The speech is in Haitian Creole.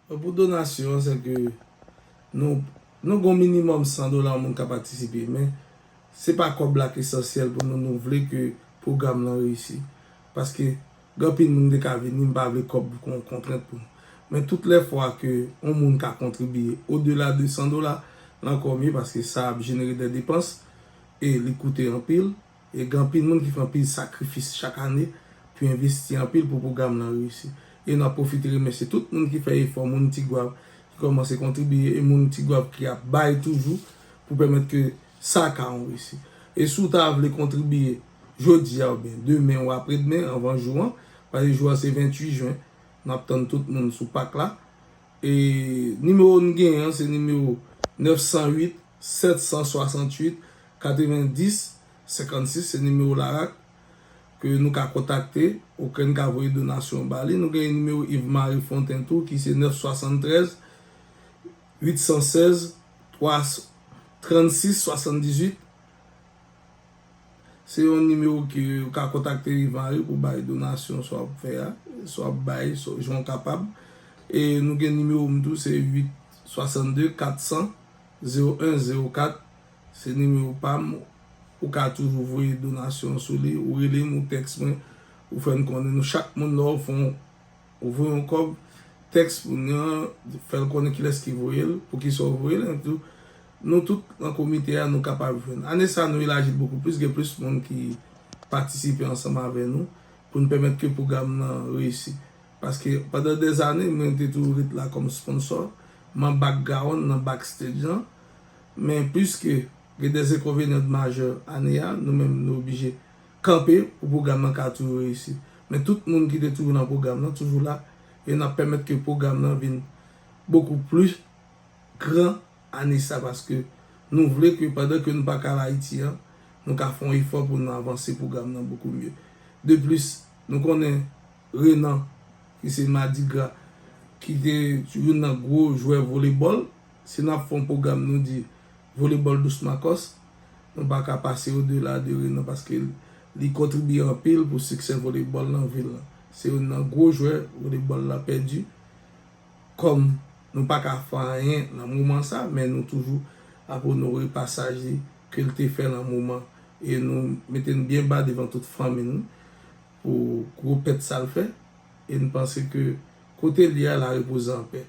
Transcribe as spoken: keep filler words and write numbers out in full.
Bon, pou donasyon an, se ke nou, nou gon minimòm san dola yon moun ka patisipe, men se pa kòb la k esansyèl pou nou, nou vle ke pwogram lan reyisi. Paske gen anpil moun ki te ka vini, m pa vle kòb kon kontrent pou nou. Men tout lè fwa ke yon moun ka kontribiye odela de san dola, l ankò mye, paske sa ap jenere de depans e li koute anpil. E gen anpil moun ki fè anpil sakrifis chak ane pou envesti anpil pou pwogram lan reyisi. E n ap pwofite remèsye tout moun ki fè efò, moun Tigwav ki kòmanse kontribiye e moun Tigwav ki ap bay toujou pou pèmèt ke sa ka yon reyisi. E si w ta vle kontribiye jodi a oubyen demen ou aprèdemen, anvan jou an, paske jou an se venntuit jen, n ap tann tout moun sou pak la. E nimewo n genyen an se nimewo nèf san uit, sèt san swasantuit, katrevendis, senkannsis, se nimewo Larak ke nou ka kontakte, oubyen n ka voye donasyon ba li. Nou gen nimewo Yves Marie Fontaine tou ki se nèf swasantrèz, uit san sèz, twa, trannsis, swasanndizuit. Se yon nimewo ke ou ka kontakte Yves Marie pou bay donasyon sa w ap fè a, sa w ap bay, sa w, jan w kapab. E nou gen nimewo m tou, se uit swasannde, kat san, zewo en, zewo kat. Se nimewo pa m. Ou ka toujou voye donasyon sou li. Ou rele m, ou tèks mwen, ou fè n konnen. Nou chak moun, lè w fè yon, ou voye yon kòb, tèks moun nan, fè l konnen kilès ki voye l, poukisa w voye l, epi tou, nou tout nan komite a, nou kapab jwenn. Ane sa, nou elaji l bokou plis, gen plis moun ki patisipe ansanm avè nou pou n pèmèt ke pwogram nan reyisi. Paske pandan dèzane, mwen te toujou ret la kòm sponsò, m an background, nan backstage lan. Men piske gen de enkonvenyan majè ane a, nou menm nou oblije kanpe pou pwogram nan ka toujou reyisi. Men tout moun ki te toujou nan pwogram nan toujou la, e n ap pèmèt ke pwogram nan vin bokou plis gran ane sa, paske nou vle ke pandan ke nou pa ka al Ayiti an, nou ka fè yon efò pou nou avanse pwogram nan bokou mye. De plis, nou konnen Renan, ki se Madigra, ki te youn nan gwo jwè volebòl. Si n ap fè yon pwogram, nou di volebòl Dous Makòs, nou pa ka pase odela de Renan, paske li kontribiye anpil pou siksè volebòl nan vil lan. Se youn nan gwo jwè volebòl la pèdi. Kòm nou pa ka fè anyen nan moman sa, men nou toujou ap onore pasaj li ke l te fè nan moman, e nou mete n byen ba devan tout fanmi nou pou gwo pèt sa l fè, e n panse ke kote l ye a, l a repoze anpè.